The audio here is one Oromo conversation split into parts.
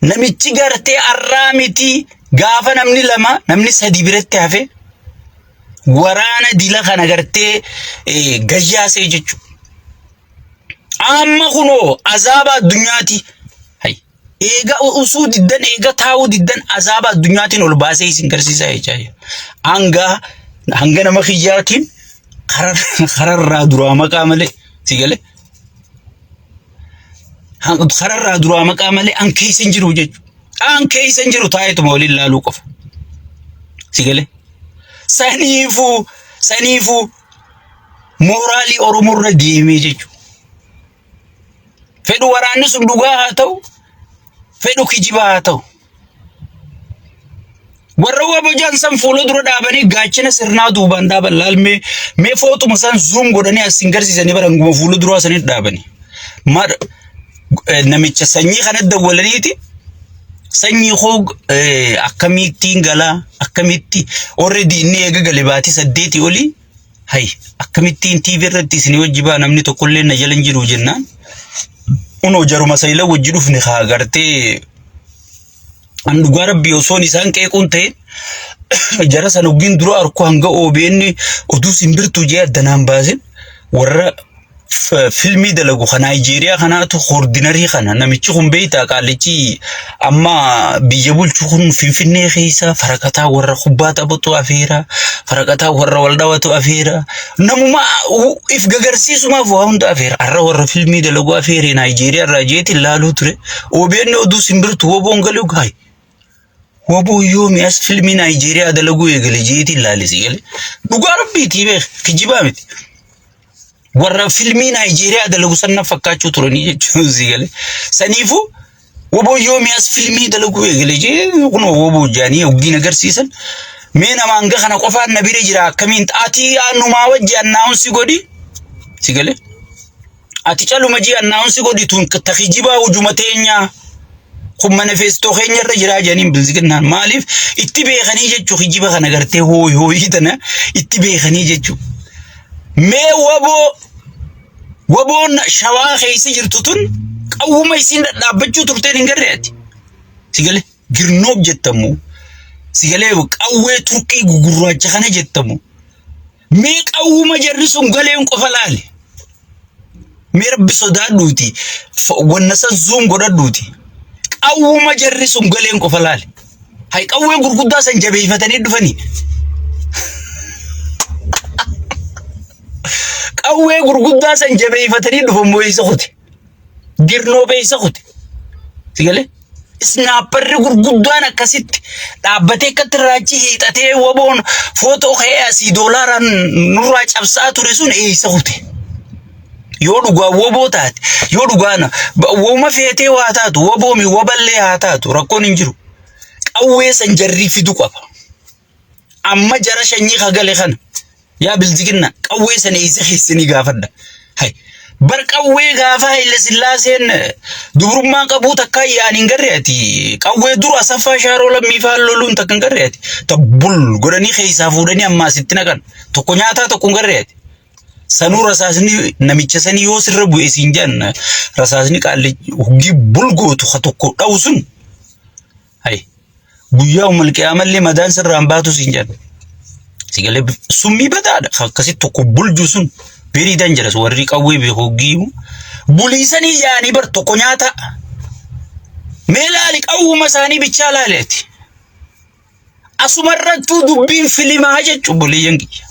Namichi gartee arraa miti gaafa namni lama namni sadi biratti hafe waraana dila kana gartee gayyaasee jechuudha. Amma kunoo azaaba addunyaati. Hay. Eega usuu diddan eega taa'uu diddan azaaba addunyaatiin ol baasee isin garsiisaa jechaa jira. Hanga hanga nama kiyyaatiin kararraa duraa maqaa malee si galee kararraa duraa maqaa malee an keessa hin jiru jechuudha. An keessa hin jiru taa'eetuma waliin laaluu qofa. Si galee saniifuu saniifuu mooraalii Oromoo irra deemee jechuudha. Fedhu waraanni sun dhugaa haa ta'u, fedhu kijibaa haa ta'u. Warra wabojaan san fuula dura dhaabanii gaachana sirnaa duubaan dhaaban laal mee mee footuma san zoom godhanii as hin garsiisanii bara hanguma fuula duraa sanii dhaabanii. Mar namicha sanyii kana dawwalaniiti sanyii koo akkamittiin galaa akkamitti already inni eega gale baatii 8 olii hay akkamittiin TV irratti isinii wajji baa namni tokkollee na jala hin jiru jennaan unoo jaruma sayila wajji dhufne kaa gartee an dhugaa rabbii osoon isaan qeequun ta'e jara sana oggiin dura arku hanga OBN oduu simbirtuu jee addanaan baasin warra filmii dalagu kan Naayijeeriyaa kanaatu koordinarii kana namichi kun beektaa qaallichi amma biyya bulchu kun Finfinnee keessa faraqataa warra kubbaa taphatu afeera faraqataa warra wal dhawatu afeera namuma if gagarsiisumaaf waa hunda afeera har'a warra filmii dalagu afeere Naayijeeriyaa irraa jeetiin laaluu ture OBN oduu simbirtu woboon galuu gaay woboo yoomi as filmii Naayijeeriyaa dalaguu eegale jeetiin laalisi gale dhugaa rabbiitii beek kijibaa miti. Warra filmii Naayijeeriyaa dalagu san na fakkaachuu turanii jechuun si gale. Saniifuu woboo yoomi as filmii dalaguu eegale jee kunoo woboo jaanii hoggiin agarsiisan. Mee nama hanga kana qofaan na bira jira akkamiin ati anumaa wajji annaawunsi godhi si gale. Ati caluma jii annaawunsi godhi tun ta kijibaa hujuma teenyaa. Kun manifeestoo keenya irra jiraa jedhaniin bilziginnaan maaliif itti beekanii jechuu kijiba kana gartee hooyi hooyii tana itti beekanii jechuu. Mee waboo waboon shawaa keessa jirtu tun qawwuma isiin dhadhaabbachuu turteen hin garree ati. Sigale girnoob jettamu sigalee qawwee turkii gugurraacha kana jettamu. Mee qawwuma jarri sun galeen qofa laali. Mee rabbi sodaadhuuti wanna san zuum godhadhuuti. Qawwuma jarri sun galeen qofa laali. Hay qawwee gurguddaa san jabeeffatanii dhufanii. Qawwee gurguddaa san jabeeffatanii dhufan moo eessa kute? Girnoo eessa kute? Si galee? Isnaapparri gurguddaan akkasitti dhaabbatee akkatti raachi hiixatee waboon footoo ka'ee asii doolaaraan nurraa cabsaa ture sun eessa kute? Yoo dhugaa woboo taate, yoo dhugaan woma feetee waa taatu, woboomi woballee haa taatu rakkoon hin jiru. Qawwee san jarrii fidu qaba. Amma jara shanyii kagale kana yaa bilziginna qawwee sana eessa keessanii gaafadha. Hay bar qawwee gaafa Haile Sillaaseen dubrummaa qabuu takkaa yaa'an hin garre ati qawwee dur Asaffaa Shaaroo Lammii fa'aa loluun takka hin garre ati ta bul godhanii keessaa fuudhanii ammaa asitti naqan tokko nyaataa tokko hin garre ati. Sanuu rasaasni namicha sanii yoo sirra bu'e siin jedhan rasaasni qaalli huggii bul gootu ka tokko dha'u sun hay guyyaa umal qiyaamallee madaan sirraan baatu siin jedhan. Si galee summii badaadha akkasitti tokko bulju sun very dangerous warri qawwee beeku huggii himu. Buliisanii yaa'anii bar tokko nyaata. Mee laali qawwuma isaanii bichaa laali ati. Asumarrattuu dubbiin filimaa jechuun obboleeyyan kiyya.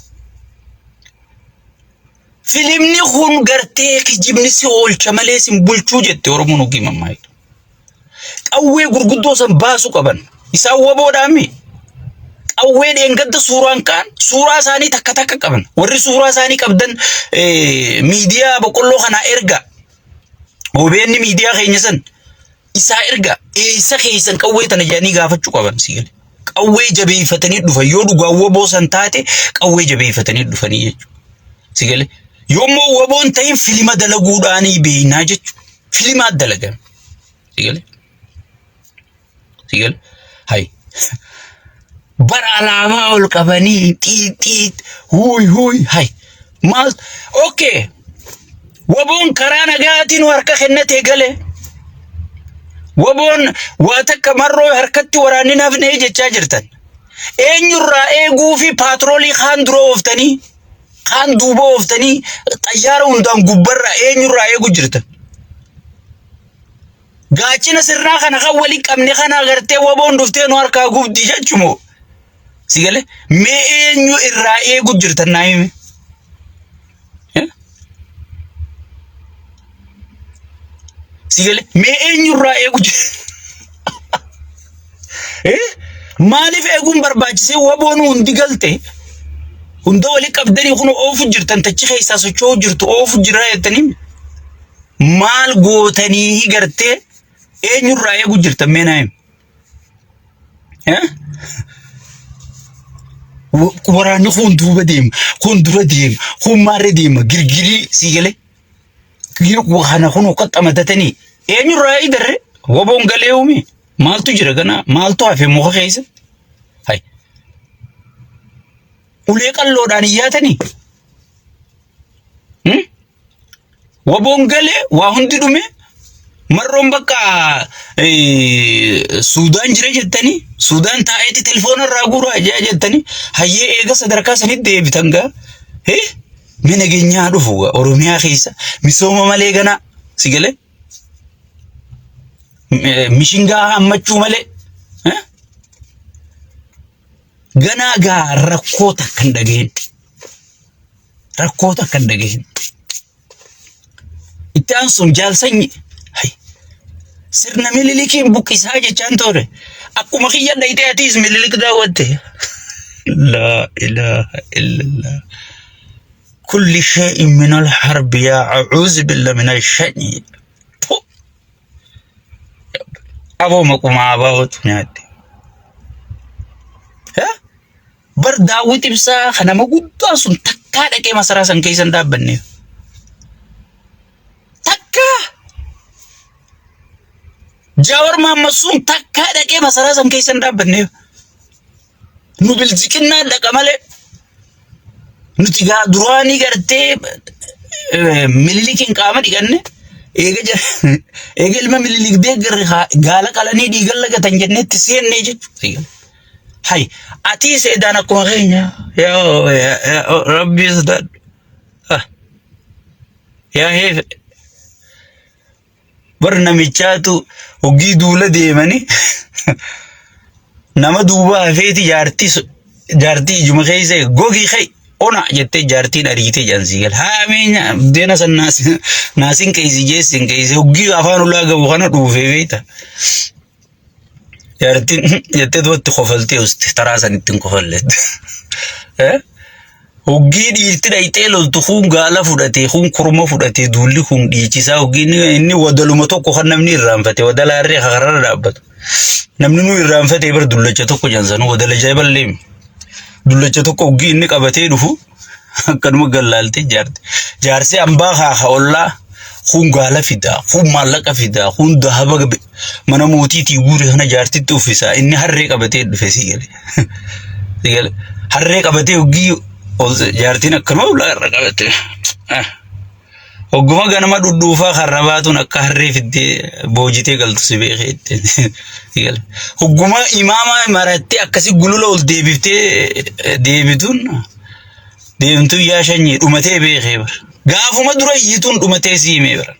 Filimni kun gartee kijibni si oolcha malee sin bulchuu jette Oromoon hoggii mammaayitu. Qawwee gurguddoo san baasuu qaban. Isaan waboodhaami. Qawwee dheengadda suuraan kaan suuraa isaanii takka takka qaban. Warri suuraa isaanii qabdan miidiyaa boqqolloo kanaa erga. OBN miidiyaa keenya san isaa erga eessa keessan qawwee tana jedhanii gaafachuu qaban si gale. Qawwee jabeeffatanii dhufan yoo dhugaan waboo san taate qawwee jabeeffatanii dhufanii jechuudha. Si gale. Yoommoo waboon ta'in filima dalaguudhaanii beeknaa jechuudha. Filimaa dalagan. Si gale. Si gale. Hay. Bara alaabaa ol qabanii xiit xiit huuy huuy hay. Maal okay. Waboon karaa nagaatiin harka kennatee gale. Waboon waa takka marroo harkatti waraanni nafnee jechaa jirtan. Eenyurraa eeguu fi paatroolii kaan dura ooftanii kaan duuba ooftanii xayyaara hundaan gubbarraa eenyurraa eeguu jirtan. Gaachina sirnaa kana kan wali qabne kana agartee waboon dhuftee nu harkaa gubdi jechumoo. Si galee mee eenyu irraa eeguu jirtan naa himi. Si galee mee eenyu irraa eeguu jirtan. Maaliif eeguun barbaachisee waboon hundi galte hunda wali qabdanii kun oofu jirtan tachi keessaa socho'uu jirtu oofu jira jettanii maal gootanii gartee eenyurraa eegu jirtan mee naa himi. Waraanni kun duuba deema, kun dura deema, kun maarree deema, girgirii sii galee. Kana kun qaxxamatatanii eenyurraa eegarre waboon galee uume maaltu jira ganaa maaltu hafe muka keessatti. Hay. Ulee qalloodhaan hin yaatanii. Waboon galee waa hundi dhume marroon bakka Suudaan jira jettanii Suudaan taa'eeti telefoona irraa guuraa jaa jettanii hayyee eega sadarkaa sanitti deebitan gaa mee nageenyaa dhufu gaa Oromiyaa keessa misooma malee ganaa si galee mishingaa hammachuu malee ganaa gaa rakkoo takka hin dhageenye. Rakkoo takka hin dhagahin. Itti aansuun jaalsanyi hay sirna mililikiin buqqisaa jechaan ture. Akkuma kiyya dhayitee atiis mililik daawwatte. Laa ilaaha illallah. Kulli shay'in min al-harbi yaa a'uuzu billah min al-shay'i. Aboo maquma abaa'ootu nyaatte. Bar Daawwit Ibsaa kan nama guddaa sun takkaa dhaqee masaraa san keessa hin dhaabbanne. Takkaa! Jaawar Mahammad sun takkaa dhaqee masaraa san keessa hin dhaabbanne. Nu bilziqinnaa dhaqa malee. Nuti gaa duraanii gartee mililikiin qaama dhiqanne eega eega ilma mililik deeggarre gaala qalanii dhiigan lagatan jenneetti seennee jechuudha. Hay atii seedaan akkuma keenya yaa yaa rabbii sodaadhu. Ah, Yaa heefe bar namichaatu hoggii duula deemani nama duuba hafeeti jaartii jaartii ijuma keessa gogii kai ona jettee jaartiin ariitee jedhan sii gala. Haa meenya deena san naasin keessa jeessin keessa hoggii afaan ulaa gabu kana dhuufee beekta. Jaartiin jettee duratti kofaltee uste taraa san ittiin kofalleet. Hoggii dhiirti dhayxee loltu kun gaala fudhatee kun korma fudhatee duulli kun dhiichisaa hoggii inni wadaluma tokko kan namni irraanfate wadalaarree kararra dhaabbatu. Namni nu irraanfate bar dullacha tokko jansanuu wadala jaballee dullacha tokko hoggii inni qabatee dhufu Akkanuma gallaaltee jaarte. Jaarsi ambaa haa ollaa kun gaala fidaa, kun maallaqa fidaa, kun dahaba mana mootiitii guure kana jaartitti uffisa. Inni harree qabatee dhufe si gale. Si gale. Harree qabatee hoggii jaartiin akkanuma ulaa irra qabate. Hogguma ganama dhudhuufaa karra baatuun akka harree fiddee boojitee galtu si beekee ittiin. Si gale. Hogguma imaama marattee akkasi gulula ol deebiftee deebituun deemtuun yaa shanyii dhumatee beekee bara. Gaafuma dura iyyituun dhumatee si himee bara.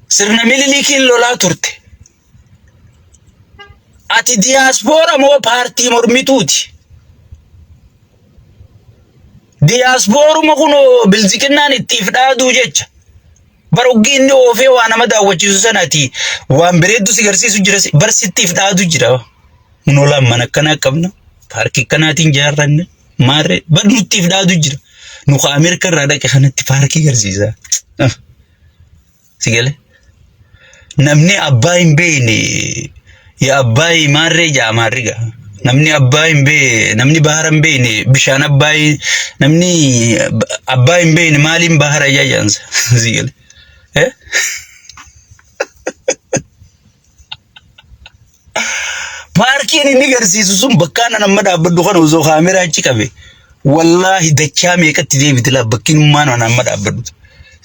Sirna mililikiin lolaa turte. Ati diyaaspoora moo paartii mormituuti? Diyaaspooruma kunoo bilziqinnaan ittiif dhaaduu jecha. Bar oggii inni oofee waa nama daawwachiisu sanati waan bareeddu si garsiisu jira bar sittiif dhaadu jira. Nolaan mana akkanaa qabna paarkii akkanaatiin jaarranne maarree bar nuttiif dhaadu jira. Nu ka Ameerika irraa dhaqe kanatti paarkii garsiisa. Si galee? Namni abbaa hin beekne yaa abbaa maarree jaa maarri gaa. Namni abbaa hin beekne namni bahara hin beekne bishaan abbaa namni abbaa hin beekne maaliin bahara jaa jaansa. Si galee? Eh? Paarkiin inni garsiisu sun bakkaan an amma dhaabbadhu kana osoo kaameraa achi qabe wallaahi dachaa meeqatti deebite laa bakkiin ummaan an amma dhaabbadhu.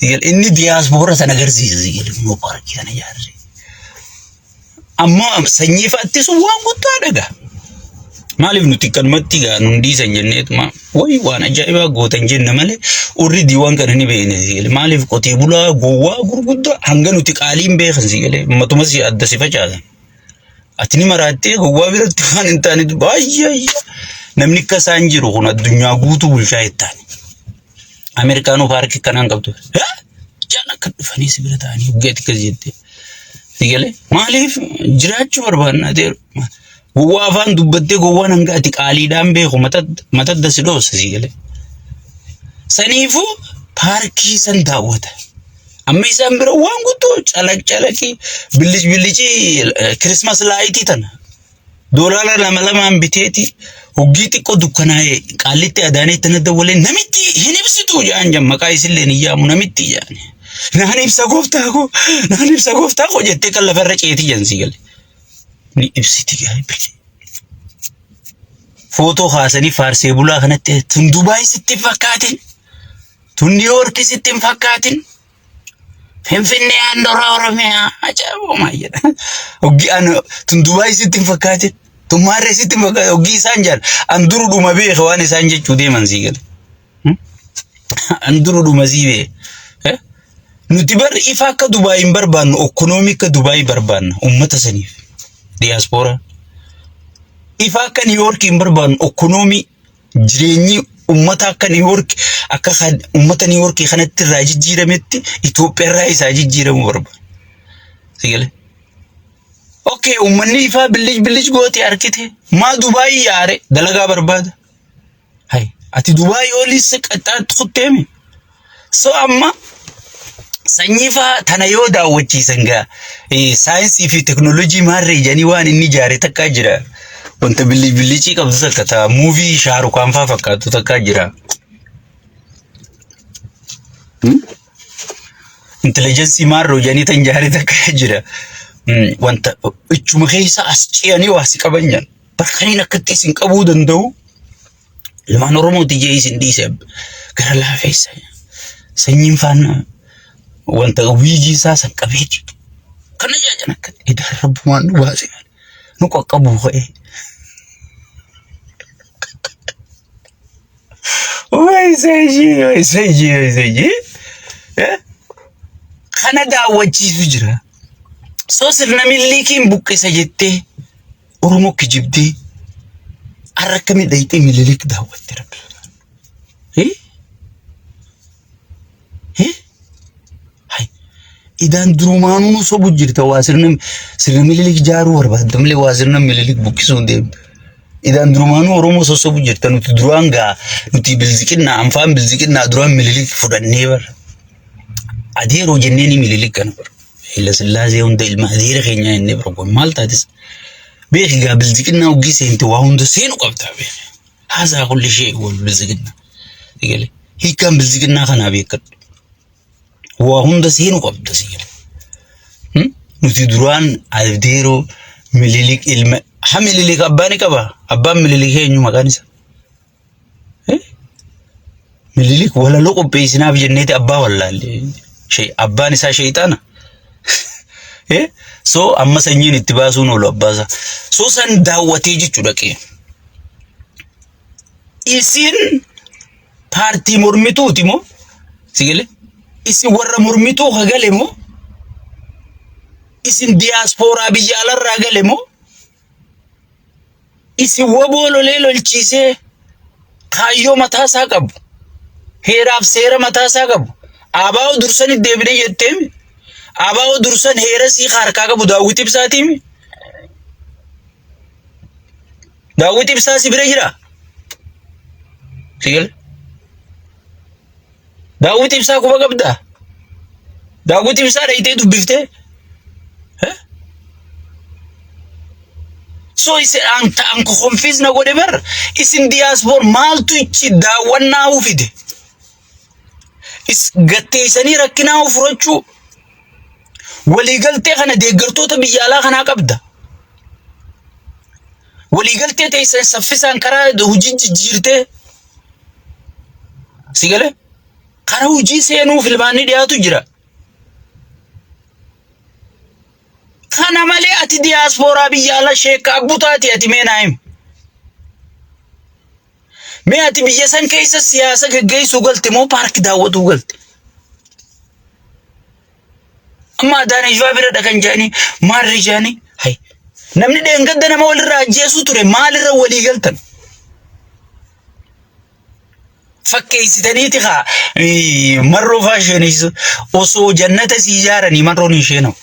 Inni diyaaspoora sana agarsiisa sigale immoo paarkii kana ijaarre. Ammoo sanyii fa'aatti sun waan guddaa dhaga. Maaliif nuti kanumatti gaa nun dhiisan jenneetuma wayi waan ajaa'ibaa gootan jenna malee warri diiwaan kana ni beekne sigale. Maaliif qotee bulaa gowwaa gurguddaa hanga nuti qaaliin beekan sigale matuma si adda si facaasan. Ati ni maraattee gowwaa biratti waan hin taanetu baay'ee namni akka isaan jiru kun addunyaa guutuu bulchaa jettaani. Ameerikaanuu paarkii akkanaa hin qabdu. Jaan akka dhufanii si bira taa'anii hoggeetti akkas jettee. Sigalee maaliif jiraachuu barbaanna adeero. Gowwaa afaan dubbattee gowwaan hanga ati qaaliidhaan beeku matadda si dhoosa sigalee. Saniifuu paarkii san daawwata. Amma isaan bira waan guutuu calaq calaqii billic billicii kirismas laayitii tana. Doolaara lama lamaan biteeti hoggii xiqqoo dukkanaa'e qaallitti adaanee tana dawwalee namitti hin ibsitu jedhan jan maqaa isillee hin yaamu namitti jedhan. Naan ibsa gooftaa koo naan ibsa gooftaa koo jettee kan lafarra ceeti jan si gale. Ni ibsiti gaarii. Footoo kaasanii faarsee bulaa kanatti tun Dubaay sitti hin fakkaatin tun Niiwoorki sitti hin fakkaatin. Finfinnee handhuura Oromiyaa ajaa'ibuma jedha. Hoggi an tun Dubaay sitti hin fakkaatin. Tun maarree sitti hin fakkaatin. Hoggi isaan jaan an duru dhuma beeka waan isaan jechuu deeman sii gale. An duru dhuma sii beeka. Nuti bar ifa akka Dubaay hin barbaannu okkonoomii akka Dubaay barbaanna uummata saniif. Diyaaspooraa. Ifa akka Niiwoorkii hin barbaannu okkonoomii jireenyi ummata akka New York akka ummata New York kanatti irraa jijjiirametti Itoophiyaa irraa isaa jijjiiramuu barbaada. Sigale. Okay, ummanni ifaa billic billic goote argite. Maa Dubaay yaare dalagaa barbaada. Hay, ati Dubaay oolis qaxxaatti kutteemi. So amma sanyii faa tana yoo daawwachiisan gaa saayinsii fi teknoolojii maarree jedhanii waan inni ijaare takkaa jira. Wanta billi billicii qabdu takka ta muuvii shaarukaan faa fakkaattu takkaa jira. Intelligensii maarroo jedhanii tan ijaare takkaa jira. Wanta ichuma keessa as ce'anii waa si qaban jedhan. Bakka akkatti isin qabuu danda'u. Ilmaan Oromooti jee isin dhiise gara laafeessa. Sanyiin faana wanta wiigii isaa san qabeeti. Kana jaajan akka idaan rabbumaan nu baase nu qaqqabu ka'ee. Way sanyii way sanyii way sanyii. Kana daawwachiisu jira. So sirna milikiin buqqisa jettee Oromoo kijibdee har'a akkamii dhayxee Minilik daawwatte rabbi sodaadhu. Eh? Eh? Hay. Idaan durumaanuu nu sobu jirta waa sirna sirna Minilik jaaruu barbaadda malee waa sirna Minilik buqqisuu hin deemtu. Idaan durumaanuu Oromoo sossobu jirta nuti duraan gaa nuti bilziqinnaa anfaan bilziqinnaa duraan Minilik fudhannee bara. Adeeroo jennee ni Minilik kana bara. Hayila Sillaasee hunda ilma adeera keenyaa jennee bara kun maal taatis? Beeki gaa bilziqinnaa hoggii seente waa hunda seenu qabdaa beeki. Haasaa kulli ishee wal bilziqinnaa. Egalee hiikkaan bilziqinnaa kanaa beekadhu. Waa hunda seenu qabda si jedha. Nuti duraan adeeroo Minilik ilma ha Minilik abbaa ni qaba. Abbaan Minilik eenyu maqaan isaa? Minilik walaloo qopheessinaaf jenneeti abbaa wallaalle. Abbaan isaa sheexaana. So amma sanyiin itti baasuun oolu abbaa isaa. So san daawwatee jechuu dhaqee. Isin paartii mormituuti moo? Sigale? Isin warra mormituu ka gale moo? Isin diyaaspooraa biyya alarraa gale moo? Isin waboo lolee lolchiisee kaayyoo mataa isaa qabu. Heeraaf seera mataa isaa qabu. Abaa'oo dursan itti deebinee jetteemi. Abaa'oo dursan heera sii harkaa qabu Daawwit Ibsaatiimi. Daawwit Ibsaa si bira jira. Si gale? Daawwit Ibsaa quba qabdaa? Daawwit Ibsaa dhayitee dubbiftee? So isin an an confuse na godhe bar isin diaspora maaltu ichi daawwannaa fide? Is gatteessanii rakkinaa furachuu waliigaltee kana deeggartoota biyya alaa kanaa qabda. Waliigaltee teessan saffisaan karaa hojii jijjiirtee si galee? Kara hojii seenuu filmaanni dhiyaatu jira. Kana malee ati diyaaspooraa biyya ala sheekka abbutaati ati mee naa himi. Mee ati biyya san keessa siyaasa geggeessuu galte moo paarkii daawwatuu galte? Amma Adaanech fa'aa bira dhaqan jedhanii maarri jedhanii hay namni dheengadda nama walirraa ajjeesuu ture maalirra walii galtan? Fakkeessitaniiti kaa marroo fa'aa isheenis osoo jannata sii ijaaranii marroon hin isheenamu.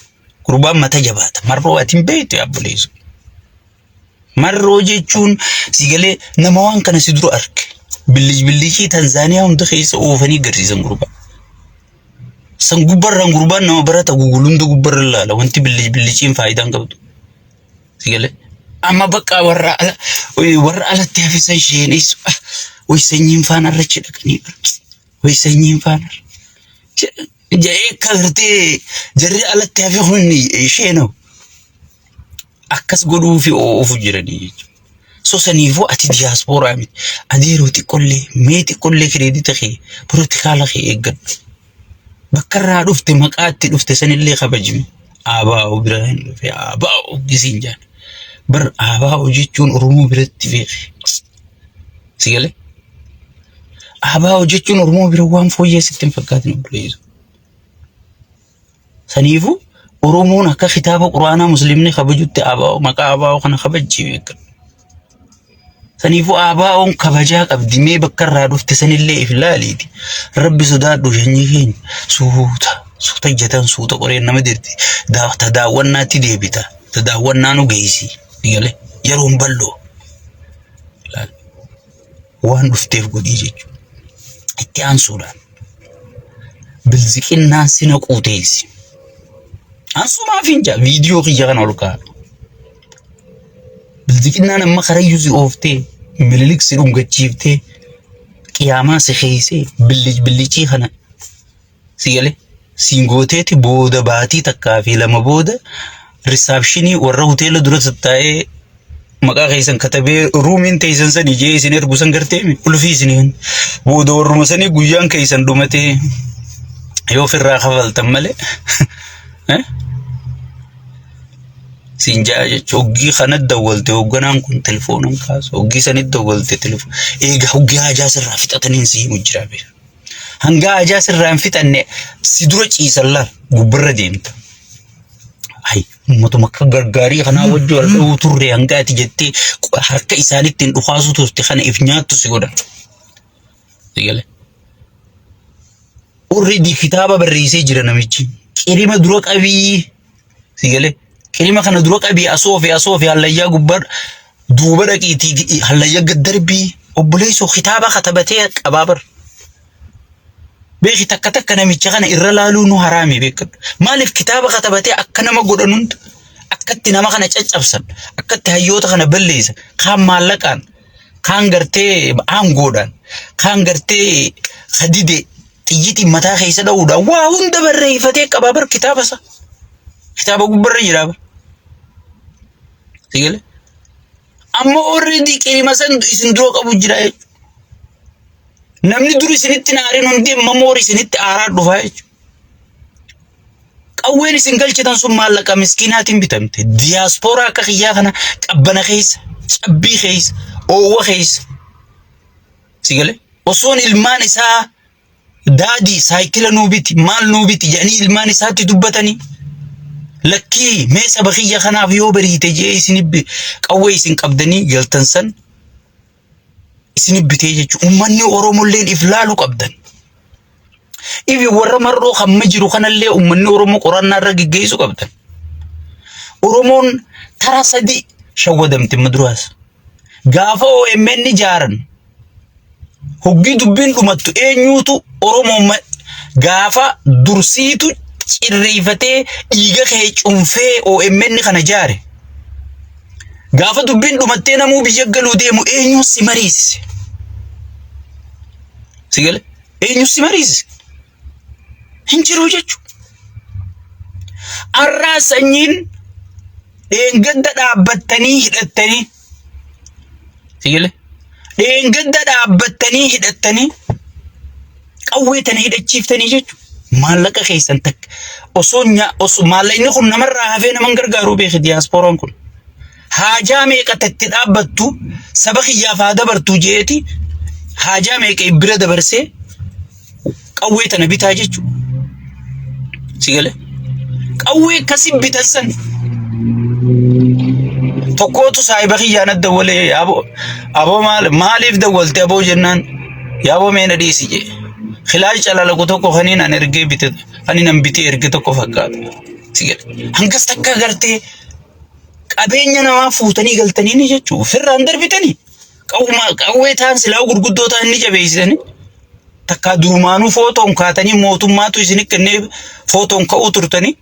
Gurbaan mata jabaata marroo ati hin beektu yaa obboleessu. Marroo jechuun si galee nama waan kana si dura arge. Bilij bilijii Tanzaaniyaa hunda keessa oofanii garsiisan gurbaa. San gubbarraan gurbaan nama barata gugul hunda gubbarra ilaala wanti bilij biliciin faayidaan qabdu. Si galee amma bakka warra ala warra alatti hafisan isheenis way sanyiin faana irra achi dhaqanii way sanyiin faana jedhee akka gartee jarri alatti hafe kun isheenoo. Akkas godhuufi oofu jiranii jechuudha. So saniifuu ati diyaaspooraa miti. Adeeroo xiqqollee mee xiqqollee kireedita kee pirotikaala kee eeggadhu. Bakka irraa dhufte maqaa itti dhufte sanillee kabajime. ABO bira hin dhufe ABO gisiin jaan. Bar ABO jechuun Oromoo biratti beeke. Si galee? ABO jechuun Oromoo bira waan fooyyee sitti hin fakkaatin obboleessu. Saniifuu Oromoon akka kitaaba Quraanaa Musliimni kabajutti ABO maqaa ABO kana kabajji beekan. Saniifuu ABOn kabajaa qabdi mee bakka irraa dhufte sanillee if laaliiti. Rabbi sodaadhu sanyii keenya suuta suuta ijjatan suuta qoreen nama dirti ta daawwannaatti deebita ta daawwannaa nu geessi galee yeroon bal'oo waan dhufteef godhii jechuudha. Itti aansuudhaan bilziqinnaan si naquu teessi. Ansumaaf hin jaa viidiyoo kiyya kana ol kaa'a. Bilziqinnaan amma karayyuu si ooftee mililik si dhungachiiftee qiyaamaa si keeysee billic billicii kana si galee siin gooteeti booda baatii takkaa fi lama booda risaapshinii warra hoteela dura tattaa'ee maqaa keessan katabee ruumiin teessan sanii jee isin ergu san garteemi ulfii isinii kenna. Booda warruma sanii guyyaan keessan dhumatee yoo ofirraa kafaltan malee eh? siin ja'a jechuun hoggii kana dawwalte hoogganaan kun telefoona hin kaasu hoggii sanitti dawwalte telefoona eega hoggii haajaa sirraa fixataniin si himu jira beeka. Hanga haajaa sirraa hin fixanne si dura ciisan laal gubbarra deemta. Hay ummatuma akka gargaarii kanaa wajji wal dha'uu turre hanga ati jettee harka isaanitti hin dhukaasuu turte kana if nyaattu si godhan. Sigale. Already kitaaba barreessee jira namichi. Qirima dura qabii. Sigale. Qirima kana dura qabii asoo fi asoo fi hallayyaa gubbaa duuba dhaqiitii hallayyaa gad darbii obboleessoo kitaaba katabatee qabaa bar. Beeki takka takka namicha kana irra laaluu nu haraami beekadhu. Maaliif kitaaba katabatee akka nama godhan hunda akkatti nama kana caccabsan akkatti hayyoota kana balleessan kaan maallaqaan kaan gartee aangoodhaan kaan gartee hadide xiyyitiin mataa keessa dha'uudhaan waa hunda barreeffatee qabaa bar kitaaba isaa. Kitaaba gubbarra jira bar. Sigale. Amma already qirima san isin dura qabu jira jechuudha. Namni dur isinitti hin aarin hundi amma moor isinitti aaraa dhufaa jechuudha. Qawween isin galchitan sun maallaqa miskiinaatiin bitamte. Diyaaspooraa akka kiyyaa kana qabbana keessa, cabbii keessa, oowwa keessa. Sigale. Osoon ilmaan isaa Daadii saayikila nuu biti maal nuu biti jedhanii ilmaan isaatti dubbatanii lakkii mee saba kiyya kanaaf yoo bariite jee isin qawwee isin qabdanii galtan san isin bitee jechuudha. Uummanni Oromolleen if laalu qabdan. Ifi warra marroo hamma jiru kanallee uummanni Oromoo qorannaa irra geggeessuu qabdan. Oromoon tara sadi shawwadamte maduraas. Gaafa OMN ijaaran Hoggii dubbiin dhumattu eenyuutu Oromoo gaafa dursiitu cirreeffatee dhiiga kee cunfee OMN kana jaare. Gaafa dubbiin dhumattee namuu biyya galuu deemu eenyuun si mariisise? Si gale? Eenyuun si mariisise? Hin jiru jechuudha. Arraa sanyiin dheengadda dhaabbattanii hidhattanii Si gale? Dheengadda dhaabbattanii hidhattanii Qawwee tana hidhachiiftanii jechuudha. Maallaqa keessan takka osoo osoo maallaqni kun namarraa hafee naman gargaaruu beeki diyaaspooraan kun. Haajaa meeqa itti dhaabbattu saba kiyyaaf haa dabartu jeeti haajaa meeqa bira dabarsee qawwee tana bitaa jechuudha. Si galee? Qawwee akkasii bitan san tokkootu saahiba kiyyaan adda dawwalee aboo aboo maal maaliif dawwalte aboo jennaan yaaboo mee na dhiisi jee. Kilaash calalaqu tokko kaniin an ergee bite kaniin an bitee erge tokko fakkaata. Si galee? Hangas takka gartee qabeenya namaa fuutanii galtanii ni jechuudha. Ofirraan darbitanii. Qawwee ta'an silaa gurguddoo ta'an ni jabeessitanii. Takkaa durumaanuu footoon kaatanii mootummaatu isin kennee footoon ka'uu turtanii.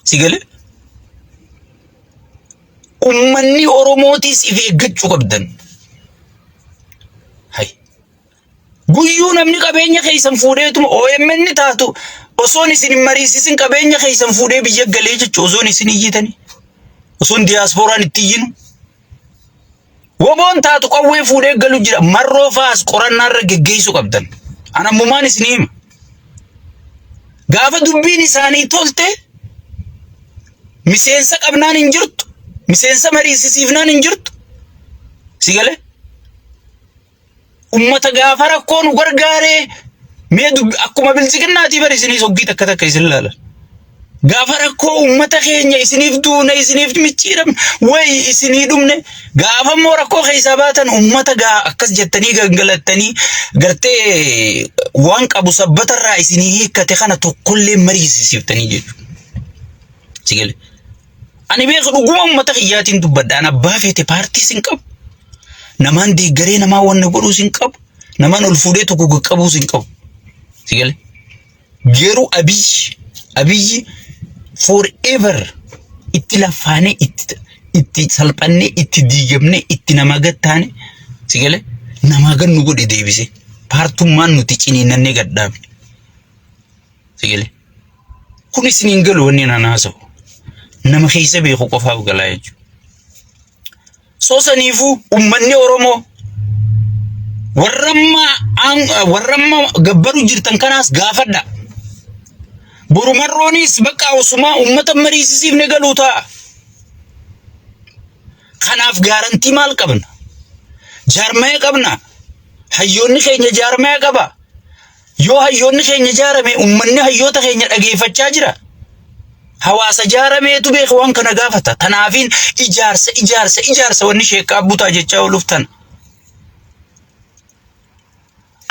Si galee? Uummanni Oromootis if eeggachuu qabdan. Hay. Guyyuu namni qabeenya keessan fuudheetuma OMN taatu osoon isin hin mariisisin qabeenya keessan fuudhee biyya galee jechuudha osoon isin iyyitanii. Osoon diyaaspooraan itti iyyinu. Woboon taatu qawwee fuudhee galu jira. Marroo fa'aas qorannaarra geggeessuu qabdan. An ammumaan isin hima. Gaafa dubbiin isaanii tolte miseensa qabnaan hin jirtu. Miseensa mariisisiifnaan hin jirtu. Si galee? Ummata gaafa rakkoo nu gargaaree mee dubbi akkuma biltsiginnaatii bar isiniis hoggii takka takka isin laalan. Gaafa rakkoo ummata keenya isiniif duune isiniif micciiramne wayi isinii dhumne gaafa immoo rakkoo keessaa baatan ummata gaa akkas jettanii gangalattanii gartee waan qabu sabbatarraa isinii hiikkate kana tokkollee mariisisiiftanii jechuudha. Si galee. Ani beeku dhuguma uummata kiyyaatiin dubbadha. An abbaa feete paartiis hin qabu. Namaan deeggaree namaa wanna godhuus hin qabu. Namaan ol fuudhee tokko qaqqabuus hin qabu. Si galee? Garuu Abiyyi Abiyyi forever itti laffaanee itti itti salphannee itti diigamnee itti nama gattaane si galee namaa gad nu godhe deebisee paartummaan nuti ciniinnannee gad dhaabne. Si galee? Kun isin hin galu wanni naan haasa'u. Nama keessa beeku qofaaf galaa jechuudha. Soo saniifuu uummanni Oromoo warra amma warra amma gabbaru jirtan kanaas gaafadha. Boru marroonis bakka osumaa uummata mariisisiifne galuu ta'a. Kanaaf gaarantii maal qabna? Jaarmaya qabna. Hayyoonni keenya jaarmaya qaba. Yoo hayyoonni keenya ijaarame uummanni hayyoota keenya dhageeffachaa jira. Hawaasa ijaarameetu beeka waan kana gaafata. Tanaafiin ijaarsa ijaarsa ijaarsa wanni sheekkaa butaa jechaa ooluuf tana.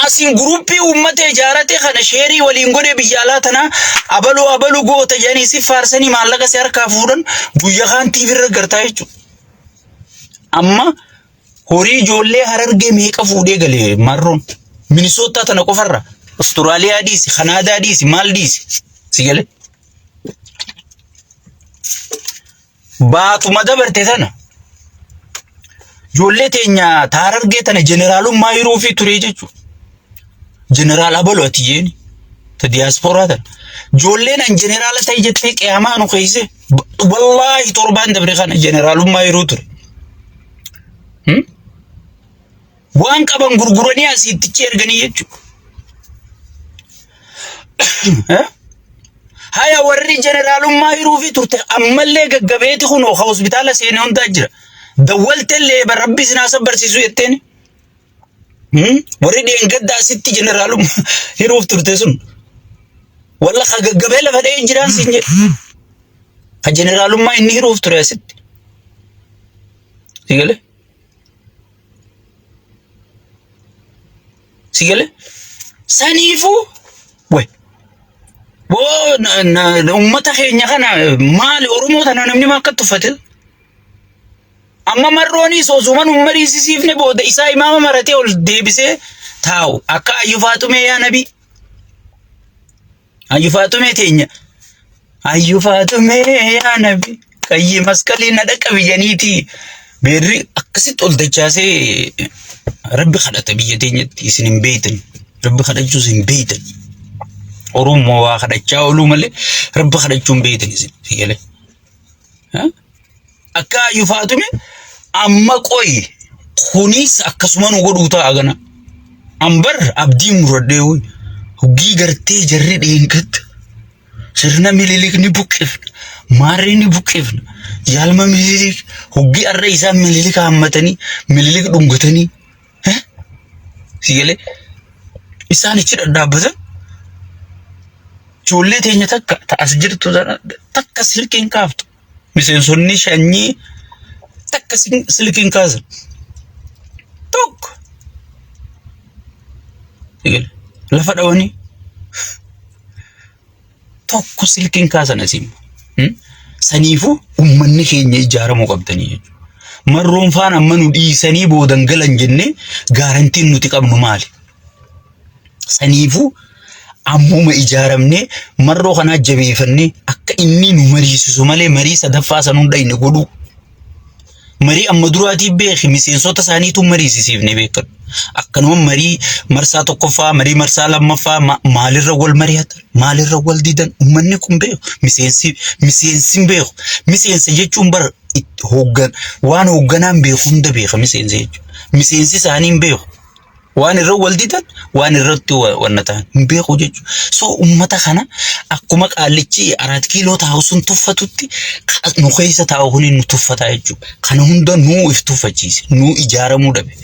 Asiin guruppii uummata ijaarate kana sheerii waliin godhee biyya alaa tanaa abaluu abaluu goota jedhanii si faarsanii maallaqa si harkaa fuudhan guyya kaan TV irra gartaa jechuudha. Amma Horii ijoollee Harargee meeqa fuudhee gale marroon. Minisootaa tana qofarra. Austraaliyaa dhiisi, Kanaadaa dhiisi, maal dhiisi. Si gale. Baatuma dabarte tana. Ijoollee teenya ta Harargee tana jeneraalummaa hiruu fi turee jechuudha. Jeneraal Abalu ati jeeni. Ta diyaaspooraa tana. Ijoolleen an jeneraala ta'e jettee qiyaamaa nu keesse. Wallaahi torbaan dabre kana jeneraalummaa yeroo ture. Hmm? Waan qaban gurguranii asiittichi erganii jechuudha. Eh? Haya warri jeneraalummaa hiruufi turte ammallee gaggabeeti kunoo ka hospitaala seenee hundaa jira. Dawwaltellee rabbi isin haa sabbarsiisu jetteen. Hmm? Warri dheengadda asitti jeneraalummaa hiruuf turte sun. Walla ka gaggabee lafa dha'ee jiraan siin jedhe. Ka jeneraalummaa inni hiruuf ture asitti. Si galee? Si galee? Saniifuu way boo uummata keenya kana maali Oromoo tana namni maal akka tuffate? Amma marroonis osuma nu mariisisiifne booda isaa imaama maratee ol deebisee taa'u akka Ayyu Faaxumee yaa nabii. Ayyu Faaxumee teenya. Ayyu Faaxumee yaa nabii. Qayyi masqalii na dhaqqabi janiiti. Beerri akkasitti ol dachaasee rabbi kadhata biyya teenyatti isin hin beektan. Rabbi kadhachuus hin beektan. Oromoo waa kadhachaa ooluu malee rabbi kadhachuu hin beektan isin. Sigalee. Akka Ayyu Faaxume amma qoyi kunis akkasuma nu godhuu ta'a gana. Ambar abdii muradhee hoy hoggii gartee jarri dheengatta sirna Mililik ni buqqifna, maarree ni buqqifna, yaalma Mililik hoggii arra isaan Mililik haammatanii Mililik dhungatanii si galee isaan ichi dhadhaabbatan ijoollee teenya takka ta as jirtu tana takka silkiin kaaftu. Miseensonni shanyii takka silkiin kaasan. Tokko. Lafa dhawanii tokko silkiin kaasan asiin. Saniifuu uummanni keenya ijaaramuu qabdanii jechuudha. Marroon faan amma nu dhiisanii boodan galan jennee gaarantiin nuti qabnu maali? Saniifuu ammuma ijaaramnee marroo kanaa jabeeffannee akka inni nu mariisisu malee marii sadaffaa san hunda inni godhuu. Marii amma duraatii beeki miseensota isaaniitu mariisisiifne beekadhu. Akkanuma marii marsaa tokkoffaa, marii marsaa lammaffaa maalirra wal mari'atan, maalirra wal didan uummanni kun beeku. Miseensi miseensi hin beeku. Miseensa jechuun bara hooggan waan hoogganaan beeku hunda beeka miseensa jechuudha. Miseensi isaanii hin beeku. Waan irra wal didan waan irratti wanna ta'an hin beeku jechuudha. So uummata kana akkuma qaallichi araat kiiloo taa'u sun tuffatutti nu keessa taa'u kun nu tuffataa jechuudha. Kana hunda nuu if tuffachiise nuu ijaaramuu dhabe.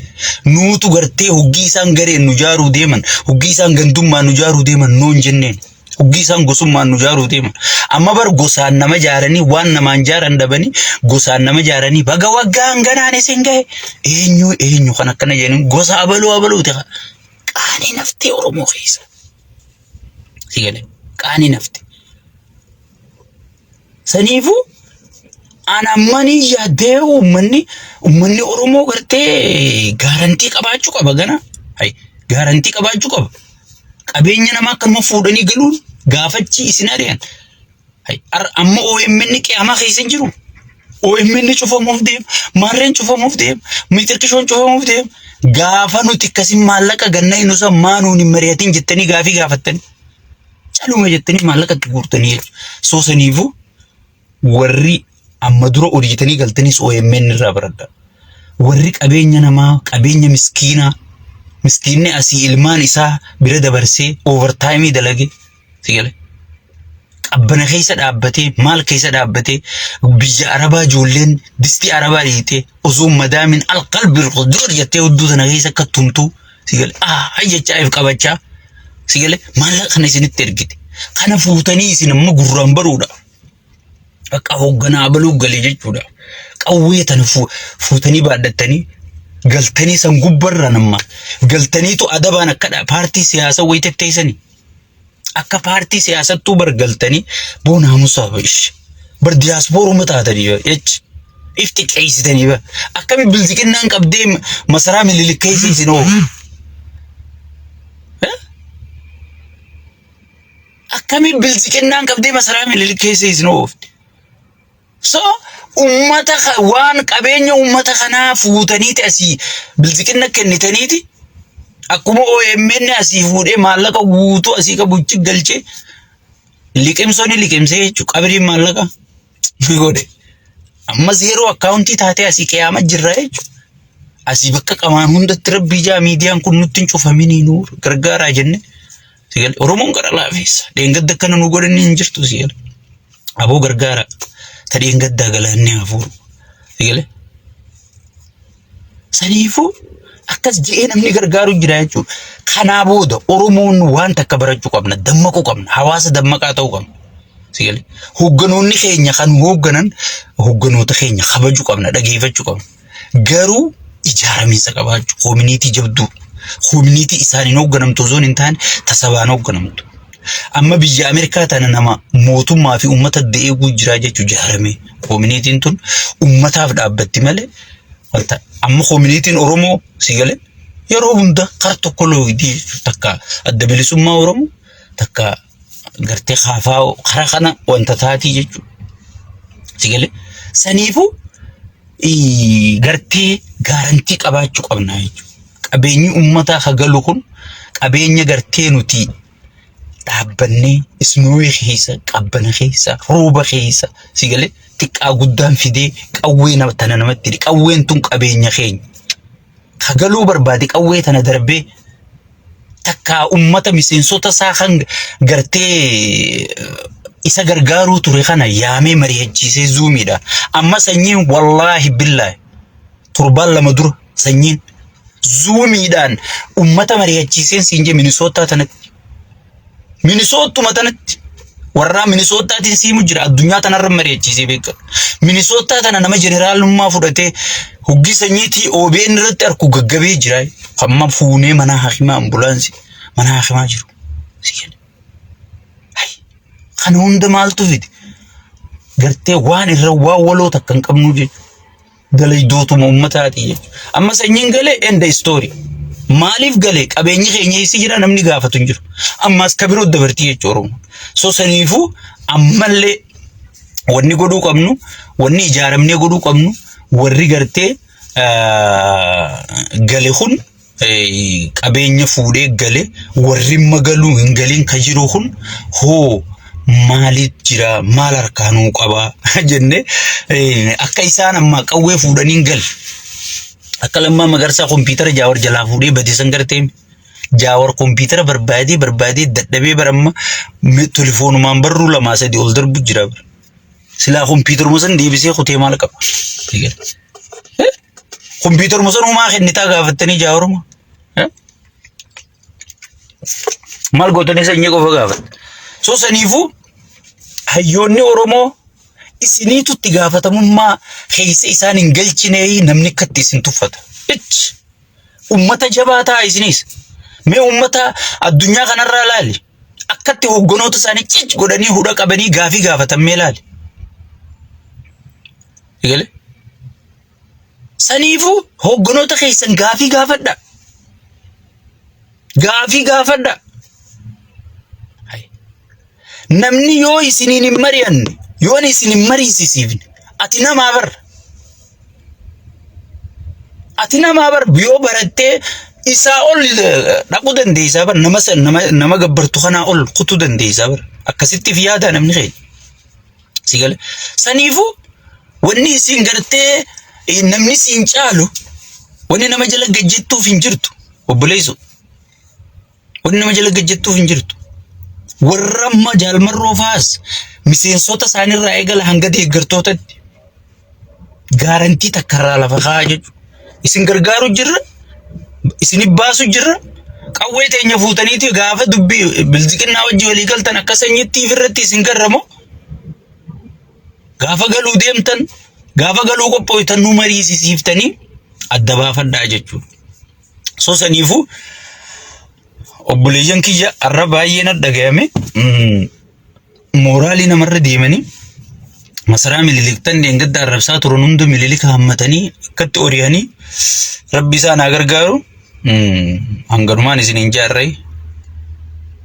Nuutu gartee hoggii isaan gareen nu jaaruu deeman hoggii isaan gandummaan nu jaaruu deeman nuun jenneen. Hoggii isaan gosummaan nu jaaruu deeman. Amma bar gosaan nama jaaranii waan namaan jaaran dhabanii gosaan nama jaaranii baga waggaa hanganaan isin gahe eenyu eenyu kan akkana jedhanii gosa abaluu abaluuti. Qaanii naftee Oromoo keessa. Si galee qaanii naftee. Saniifuu an ammanii yaaddee uummanni uummanni Oromoo gartee gaarantii qabaachuu qaba gana. Hay gaarantii qabaachuu qaba. Qabeenya namaa akkanuma fuudhanii galuun gaafachi isin ari'an. Hay amma OMN qiyaamaa keessa hin jiru. OMN cufamuuf deema. Maarreen cufamuuf deema. Mitirkishoon cufamuuf deema. Gaafa nuti akkasin maallaqa ganna hin usan maanuun hin mari'atin jettanii gaafii gaafattanii. Caluma jettanii maallaqa itti guurtanii jechuudha. Soo saniifuu warri amma dura hojjetanii galtanis OMN irraa baradha. Warri qabeenya namaa qabeenya miskiinaa miskiinni asii ilmaan isaa bira dabarsee overtime dalage si gale. Qabbana keessa dhaabbatee maal keessa dhaabbatee biyya arabaa ijoolleen distii arabaa dhiitee osoo madaamin alqalbi qudur jettee hudduu sana keessa akka tumtuu si gale ah jechaa if qabachaa si gale maallaqa kana isinitti ergite kana fuutanii isin amma gurraan baruudha. Bakka hoogganaa abaluu gale jechuudha. Qawwee tana fuutanii baadhattanii galtanii san gubbarraan amma galtaniitu adabaan akka paartii siyaasaa wayii tetteessanii. Akka paartii siyaasattuu bar galtanii boo naamusaa ish bar diyaaspooruma taatanii jechi if xiqqeessitanii bar akkami bilziqinnaan qabdee masaraa Minilik keessa isin oofu. Akkami bilziqinnaan qabdee masaraa Minilik keessa isin oofti. So ummata waan qabeenya ummata kanaa fuutaniiti asii bilziqinna kennitaniiti akkuma OMN asii fuudhee maallaqa guutuu asii qabu ichi galchee liqimsoo ni liqimsee jechuudha qabriin maallaqa ni godhe. Ammas yeroo akkaawuntii taatee asii qiyaama jirra jechuudha. Asii bakka qamaan hundatti rabbii jaa miidiyaan kun nutti hin cufaminii nu gargaaraa jenne. Oromoon gara laafeessa. Dheengadda akkana nu godhanii hin jirtu si gale. Aboo gargaara. Ta dheengaddaa galaanni haa fuudhu. Si gale. Saniifuu akkas je'ee namni gargaaru jira jechuudha. Kanaa booda Oromoon waan takka barachuu qabna, dammaquu qabna, hawaasa dammaqaa ta'uu qabna. Si gale. Hoogganoonni keenya kan hoogganan hoogganoota keenya kabajuu qabna, dhageeffachuu qabna. Garuu ijaaramiinsa qabaachuu, koominiitii jabduu, koominiitii isaaniin hoogganamtu osoo hin taane tasabaan hoogganamtu. Amma biyya Ameerikaa tana nama mootummaa fi uummata eeguu jira jechuun ijaaramee koominiitiin tun uummataaf dhaabbatti malee wanta amma koominiitiin Oromoo si galee yeroo hunda kar tokko looyidii jechuudha. Takka adda bilisummaa Oromoo takka gartee kaafaa karaa kana wanta taatii jechuudha. Si galee saniifuu gartee gaarantii qabaachuu qabna jechuudha. Qabeenyi uummataa ka galu kun qabeenya gartee nuti dhaabbannee isnooyii keessa qabbana keessa rooba keessa si galee xiqqaa guddaan fidee qawwee tana namatti hidhe. Qawween tun qabeenya keenya. Ka galuu barbaade qawwee tana darbee Takkaa ummata miseensota isaa kan gartee isa gargaaruu ture kana yaamee mari'achiisee zuumiidha. Amma sanyiin wallaahi billaahi torbaan 2 dura sanyiin zuumiidhaan ummata mari'achiiseen siin jee Minisootaa tanatti. Minisoottuma tanatti warraa Minisoottaatiin siimu jira addunyaa tanarra mari'achiisee beekama. Minisootaa tana nama jeneraalummaa fudhatee hoggii sanyiitii OBN irratti arku gaggabee jira. Hamma fuunee mana hakimaa ambulaansii mana hakimaa jiru. Si kenna. Hay, kana hunda maaltu fide? Gartee waan irra waan waloo takka hin qabnu jechuudha. Dalaydootuma uummataati jechuudha. Amma sanyiin galee end the story. Maaliif galee qabeenyi keenya eessa jira namni gaafatu hin jiru. Ammas ka biroo dabartii jechuudha Oromoo. So saniifuu ammallee wanni godhuu qabnu wanni ijaaramnee godhuu qabnu warri gartee gale kun qabeenya fuudhee gale warri magaluu hin galiin ka jiru kun hoo maaliit jira maal harkaa nuu qabaa jenne akka isaan amma qawwee fuudhanii hin galle akka Lammaa Magarsaa kompiitara Jaawar jalaa fuudhee bade san gartee Jaawar kompiitara barbaadee barbaadee dadhabee baramma telefoonumaan barruu lamaa sadii ol darbu jira. Silaa kompiitaruma san deebisee kutee maal qaba? Kompiitaruma san homaa kennitaa gaafattanii Jaawaruma. Maal gootanii sanyii qofa gaafatte. So saniifuu hayyoonni Oromoo isiniitu itti gaafatamummaa keessa isaan hin galchinee namni akkatti isin tuffata. Ich! Ummata jabaa ta'a isinis. Mee ummata addunyaa kanarraa laali. Akkatti hogganoota isaanii cic godhanii hudha qabanii gaafii gaafatan mee laali. Egalee? Saniifuu hogganoota keessan gaafii gaafadha. Gaafii gaafadha. Namni yoo isiniin hin mari'anne, yoo ani isin hin mariisisiifne, ati namaa bar. Ati namaa bar yoo barattee isaa ol dhaquu dandeessaa bar nama san nama nama gabbartu kanaa ol kutuu dandeessaa bar. Akkasitti if yaadaa namni keenya. Si gale. Saniifuu wanni isin gartee namni siin caalu wanni nama jala gajjettuuf hin jirtu obboleessu. Wanni nama jala gajjettuuf hin jirtu. Warra amma jaalmarroo faas miseensota isaaniirraa eegala hanga deeggartootatti gaarantii takkarraa lafa kaa'aa jechuudha. Isin gargaaru jirra, isin baasu jirra. Qawwee teenya fuutaniiti gaafa dubbii bilziqinnaa wajji walii galtan akka sanyiitti irratti isin garramoo gaafa galuu deemtan gaafa galuu qophooytan nu mariisisiiftanii adda baafadhaa jechuudha. So saniifuu obboleeyyan kiyya har'a baay'ee na dhagayame mooraalii namarra deemanii masaraa Minilik tan dheengadda arrabsaa turan hunda Minilik hammatanii akkatti ori'anii rabbi isaan haa gargaaru. Hanganumaan isin hin jaarree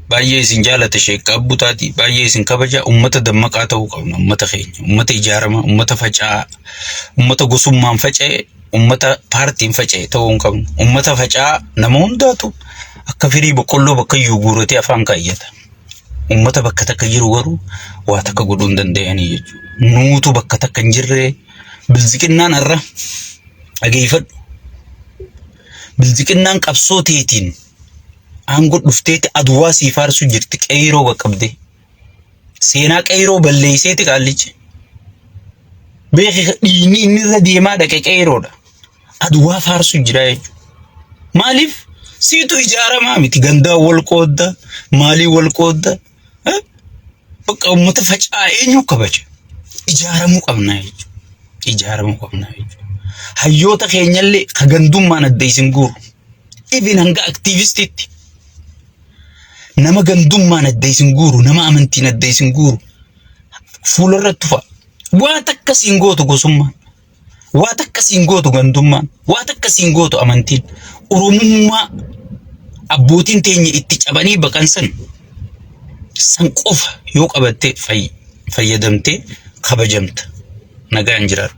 baay'ee isin jaalata sheekka abbutaati baay'ee isin kabaja ummata dammaqaa ta'uu qabna ummata keenya ummata ijaarama ummata faca'aa ummata gosummaan faca'e ummata paartiin faca'e ta'uu hin qabnu. Ummata faca'aa nama hundaatu akka firii boqqolloo bakka iyyuu guuratee afaan kaayyata. Ummata bakka takka jiru garuu waa takka godhuu hin danda'anii jechuudha. Nuutu bakka takka hin jirre bilziqinnaan har'a dhageeffadhu. Bilziqinnaan qabsoo teetiin aangoo dhufteeti aduwaa sii faarsuu jirti qeyroo qaqqabdee. Seenaa qeyroo balleesseeti qaallichi. Beeki dhiigni inni irra deemaa dhaqe qeeyroodha. Aduwaa faarsu jira jechuudha. Maaliif siitu ijaaramaa miti gandaa wal qoodda maalii wal qoodda bakka uummata faca'aa eenyu kabaja ijaaramuu qabna jechuudha. Ijaaramuu qabna jechuudha. Hayyoota keenyallee ka gandummaan adda isin guuru. Ibin hanga aktiivistiitti nama gandummaan adda isin guuru nama amantiin adda isin guuru fuularra tufa. Waa takka siin gootu gosummaan. Waa takka siin gootu gandummaan. Waa takka siin gootu amantiin. Oromummaa abbootiin teenya itti cabanii baqan san san qofa yoo qabatte fayyadamtee kabajamta. Nagaan jiraadhu.